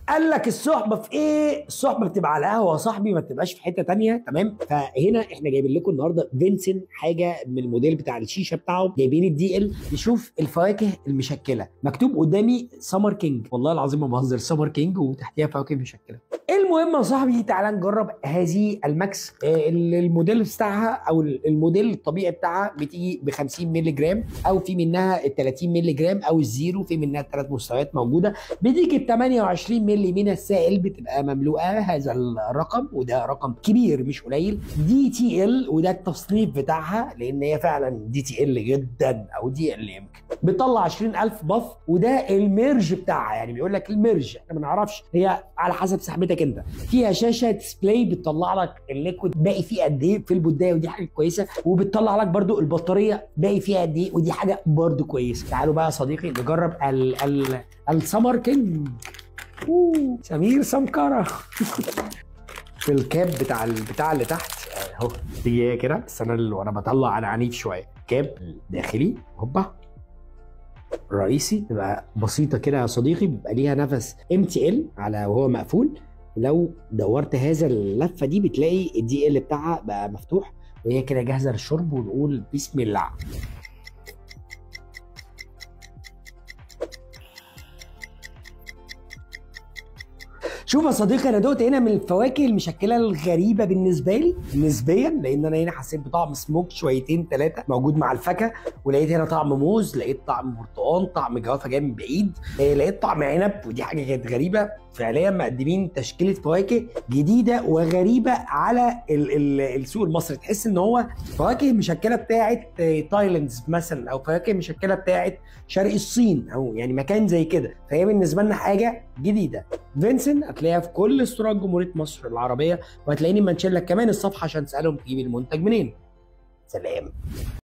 قال لك الصحبة في ايه؟ الصحبة بتبقى على قهوة يا صاحبي، ما بتبقاش في حتة تانية، تمام؟ فهنا احنا جايبين لكم النهارده فينسن، حاجة من الموديل بتاع الشيشة بتاعه، جايبين ال DL نشوف الفواكه المشكلة. مكتوب قدامي Summer King، والله العظيم ما بهزر، Summer King وتحتيها فواكه مشكلة. المهم يا صاحبي تعالى نجرب هذه الماكس. الموديل بتاعها او الموديل الطبيعي بتاعها بتيجي ب 50 مللي جرام، او في منها ال 30 مللي جرام او ال zero، في منها ثلاث مستويات موجودة. بتيجي ب 28 مللي من السائل، بتبقى مملوءة هذا الرقم، وده رقم كبير مش قليل. DTL، وده التصنيف بتاعها لان هي فعلا DTL جدا او DL يمكن. بتطلع 20000 puff، وده ال merge بتاعها، يعني بيقول لك ال merge، احنا ما نعرفش، هي على حسب سحبتك انت. فيها شاشة display بتطلع لك ال liquid باقي فيه قد ايه في البداية، ودي حاجة كويسة، وبتطلع لك برده البطارية باقي فيها قد ايه، ودي حاجة برده كويسة. تعالوا بقى يا صديقي نجرب ال ال Summer King. سمير سمكره. في ال cap بتاع البتاع اللي تحت اهو، دي كده، بس انا اللي وانا بطلع انا عنيف شوية. cap داخلي هوبا رئيسي، تبقى بسيطة كده يا صديقي، بيبقى ليها نفس MTL على وهو مقفول. لو دورت هذا اللفة دي بتلاقي ال DL بتاعها بقى مفتوح، وهي كده جاهزة للشرب، ونقول بسم الله. شوف يا صديقي، انا دقت هنا من الفواكه المشكلة الغريبة بالنسبة لي نسبيا، لان انا هنا حسيت بطعم سموك شويتين ثلاثة موجود مع الفاكهة، ولقيت هنا طعم موز، لقيت طعم برتقان، طعم جوافه جاي من بعيد، لقيت طعم عنب، ودي حاجة كانت غريبة. فعليا مقدمين تشكيله فواكه جديدة وغريبة على السوق المصري. تحس ان هو فواكه مشكلة بتاعه تايلاند مثلا، او فواكه مشكلة بتاعه شرق الصين، او يعني مكان زي كده. فهي بالنسبة لنا حاجة جديدة. فينسن هتلاقيها في كل store ات جمهورية مصر العربية، وهتلاقيني mention لك كمان الصفحة عشان تسالهم تجيب المنتج منين. سلام.